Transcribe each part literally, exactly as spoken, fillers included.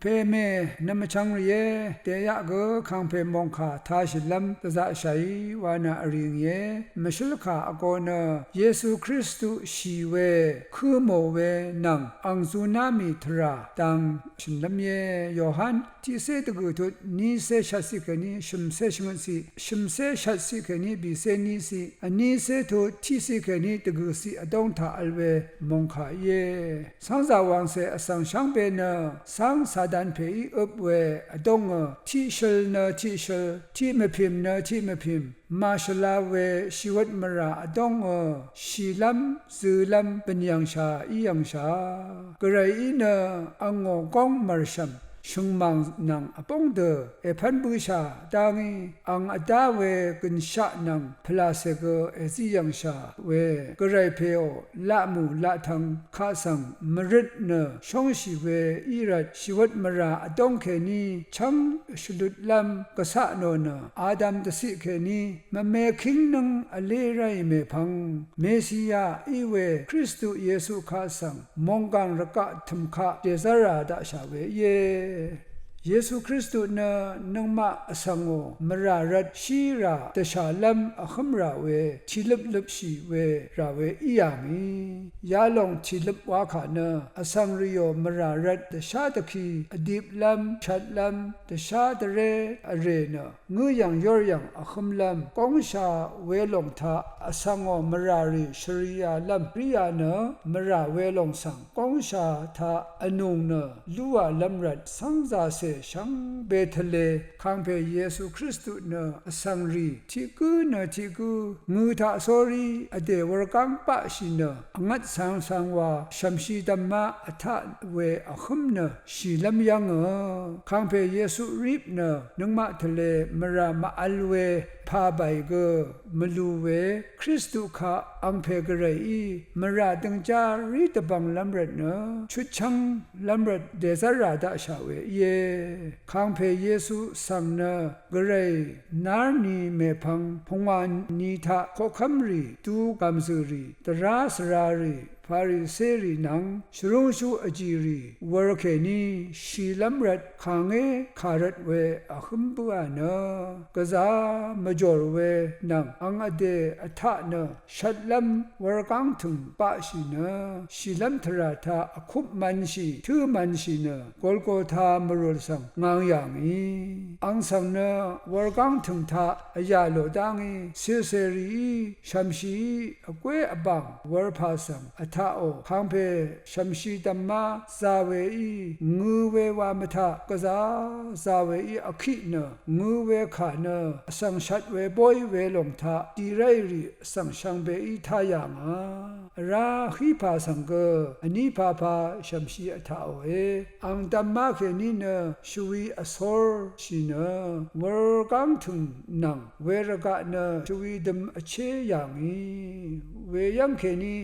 Pème nvmvchvng rìé, dèyaq gø kàngpè mòngkà tāshìlv́m dvzaqshàí wa nø vrìngìe. Mvshǿlkà vgō nø Yesu Kristu shì we, kǿ mò we nvng ang zuná mì tvrà dang shø̀nlv́m íe. Yohan tiqcé dvgø̀ tut nícé shvtciq kèní shø̀mcé shvngøtciq, shø̀mcé shvtciq kèní bìcé níciq, vnícé tut tiqciq kèní dvgø̀ciq vdóng taq vl we mòngkà íe. Cv́ngzà wàngcè vsvng shvngbe nø cáng Satan pèí øp we vdóngø, tiqshøl nø tiqshøl, tiq mvpìm nø tiq mvpìm, màshvla we shìwøt mvrà vdóngø, shìlv́m, zø̄lv́m, bø̀n yv̀ngshà, í yv̀ngshà. Gvrayí nø angò góng mv̀rshv̀m, shø̀ngmàng nvng vbóng dø èpv́n bǿshà dá ngí, ang vdá we gø̀nshaq nvng pvlàcè gø èzí yv̀ngshà we, gvray pèò laqmù laqtvng kaq svng mvrøt nø shóngshì we í rvt, shìwøt mvrà vdóng kèní chv́ng shvlutlv́m gvcaq nò nø, Adam dvciq kèní mvme kíngnǿng vlé ráì mèpvng, Mesiya í we Kristu Yesu kaq svng mònggàng rvgaq tø̀m kaq dèzv́rà daqshà we íe. Yesu Kristu nø nøngmaq vsvngò mvrà rvt shí rà dvshàlv́m vhǿm rà we, tìløp løpshì we rà we í yà ngì. Yalòng tìløp wakà nø vsvng rìò mvrà rvt dvshá dvki vdiplv́m shvtlv́m dvshá dvré vrè nø ngǿ yv̀ng yór yv̀ng vhǿmlv́m, góngsha welòng taq vsvngò mvrà rì shvri yalv́m rí yà nø, mvrà welòng svng góngsha taq vnùng nø lúwàlv́m rvt cv́ngzàcè shvngbe tvle, kàngpè Yesu Kristu nø vsvng rì tiq gǿ nø tiq gǿ ngø taq sórí vdè wurgáng baqshì nø, vngvt cv̄ng cv̄ng wa shv̀mshi dvmá vtaq we vhǿm nø shìlv́m yv́ngø, kàngpè Yesu rip nø nøngmaq tvle mvrà màvl we pàbàì gø mvlù we, Kristu kaq angpè gvrayí mvrà døngjá rí dvbvnglv́m rvt nø chutchv́nglv́m rvt dèzv́rà daqshà we íe. Kàngpè Yesu svng nø gvray nár ni mèpvng pungwà ni taq koqkv́mrì, dugàmzø̀rì, dvrá svrarì, Farisérì nvng shvrúngshú vjìrì wur kèní shìlv́m rvt kàngé kà rvt we vhǿm bǿà nø, gvzà mvjòr we nvng ang vdè vtaq nø shvtlv́m wurgáng tø̀ng baqshì nø, shìlv́m tvrà taq vkup mv̄nshì tǿ mv̄nshì nø, Golgota mvrùl svng ngang yà ngì. Ang svng nø wurgáng tø̀ng taq vyà lò dá ngí, cìlcèrìí shv̀mshìí vgwé vbàng wurpà svng vtaqò, kàngpè shv̀mshi dvmá zā weí ngø we wa mvtaq gvzà zā weí vkiq nø, ngø we kà nø vsvng shvt we bóy welòng taq dì ráì rì vsvng shvngbeí tá yà ngà. Vrá hípà svng gø vní papa shv̀mshi vtaqòe. Ang dvmá kèní nø shvwi vsórshì nø wurgáng tø̀ng nvng wervgaq nø shvwi døm vché yà ngì. Weyv́ng kèní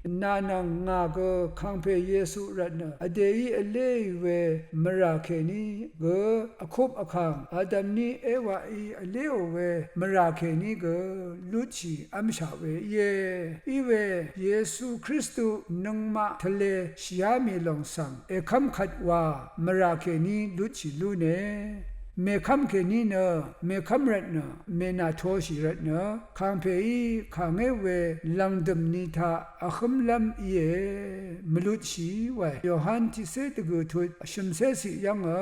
nà nvng ngà gø kàngpè Yesu rvt nø vdèí vléì we mvrà kèní gø vkup vkàng Adam ní Ewaí vléò we mvrà kèní gø lutshì v́mshà we íe. Iwe Yesu Kristu nøngmaq tvle shìá mì lòng svng èkv́m kvt wa mvrà kèní lutshì lúne. Mèkv́m kèní nø mèkv́m rvt nø mènàtoshì rvt nø kàngpèí kàngé we lv̀ngdø̀m ni taq vhǿmlv́m íe, mvlutshì wae. Yohan tiqcé dvgø̀ tut shø̀mcé ciq yv́ngø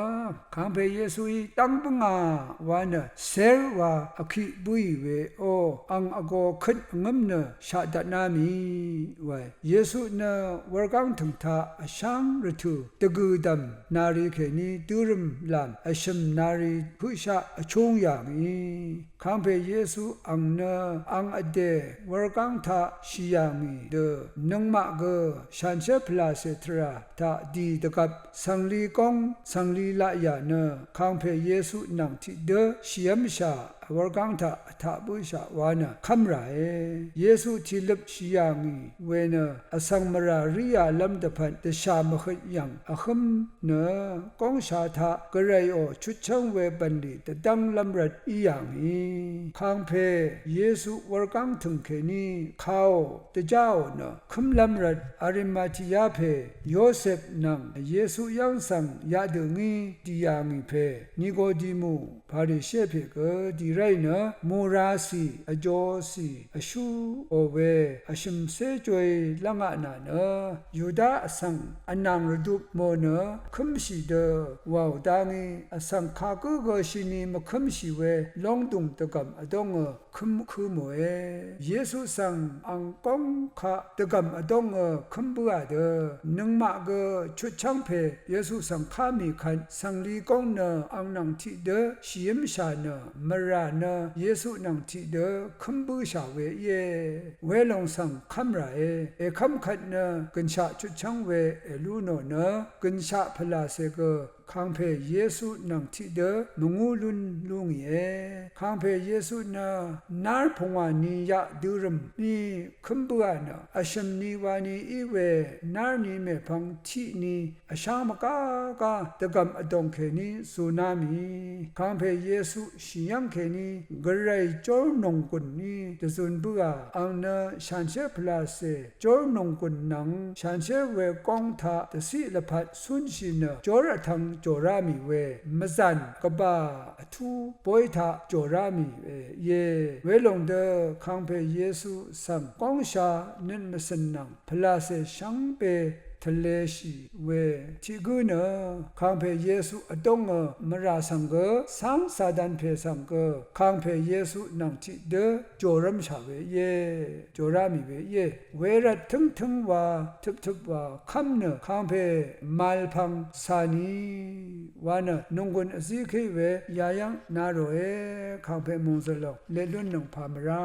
kàngpè Yesuí dv́ng bǿngà wa nø cér wa vkiq bǿì we ó, ang vgō køt vngǿm nø shaq dvtná mì wae. Yesu nø wurgáng tø̀ng taq vsháng rvtø̀ dvgø̀dv̀m nari kèní dørø̀m lam vshø̀m nari høqshaq vchúng yà ngì. Kàngpè Yesu ang nø ang vdè wurgáng taq shì yà ngì dø nøngmaq gø shanshér pvlàcè tvrà taq dì dvgvp cv̀ngli góng cv̀ngli laqyà nø kàngpè Yesu nvng tiqdǿ shìv́mshà wurgáng taq vtaq bǿshaq wa nø kv́m ràe. Yesu tìløp shì yà ngì we nø vsvng mvrà rí yàlv́m dvpvt dvshà mvhøt yv̀ng vhǿm nø góngsha taq gvrayò chutchv́ng we bv̀nlì dvdv́nglv́m rvt í yà ngì. Kangpè Yesu wurgáng tø̀ng kèní kaò dvjáò nø kv́mlv́m rvt Arimatia pè Yosep nvng Yesu yv́ng svng yadø ngí dì yà ngì pè Nikodimu Parishe pè gø dì ráì nø mùracì vjocì vshúò we vshø̀mcé joy lv́ngaq nà nø Yuda vsvng vnàng rvdup mò nø kv́mshì dø wàò dá ngí vsvng kagǿ gø shini mvkv́mshì we lóngdùng dvgv̀m vdóngø kv́mkǿ mòe. Yesu svng ang góng kaq dvgv̀m vdóngø kv́m bǿà dø nøngmaq gø chutchv́ng pè Yesu svng ká mì kvt svngli góng nø ang nvng tiqdø shìǿmshà nø mvrà nø Yesu nvng tiqdø kv́m bǿshà we íe. Welòng svng kv́m ràe. Èkv́m kvt nø gø̀nshaq chutchv́ng we èlú nò nø gø̀nshaq pvlàcè gø Kangpè Yesu nvng tiqdø mvngú lún lú ngìe. Kangpè Yesu nø nár pungwà ni yaq dørø̀m ni kv́m bǿà nø vshø̀m ni wani í we nár ni mèpvng tiq ni vsháng mvgágá dvgv̀m vdòng kèní zuná mì. Kangpè Yesu shì yv́ng kèní gvray jór nònggùn ni dvzun bǿà ang nø shanshér pvlàcè jór nònggùn nvng shanshér we góng taq dvciq lvpat cúnshì nø jór vtvng jòrá mì we mvzàn gvbà vtú bóy taq jòrá mì we íe. Welòng dø Kangpè Yesu svng góngsha nøt mvcø̀n nvng pvlàcè shvngbe tvleshì we tiq gǿ nø Kangpè Yesu vdóngø mvrà svng gø cáng Satan pè svng gø Kangpè Yesu nvng tiqdø jòrv́mshà we íe. Jòrá mì we íe. Wervt tǿngtǿng wa tøptøp wa kv́m nø Kangpè màlpvng cà ni wa nø nònggùn vzíkéì we yayv́ng na ròe. Kangpè mòngzø̀l lòng leq lún nøng pà mvrá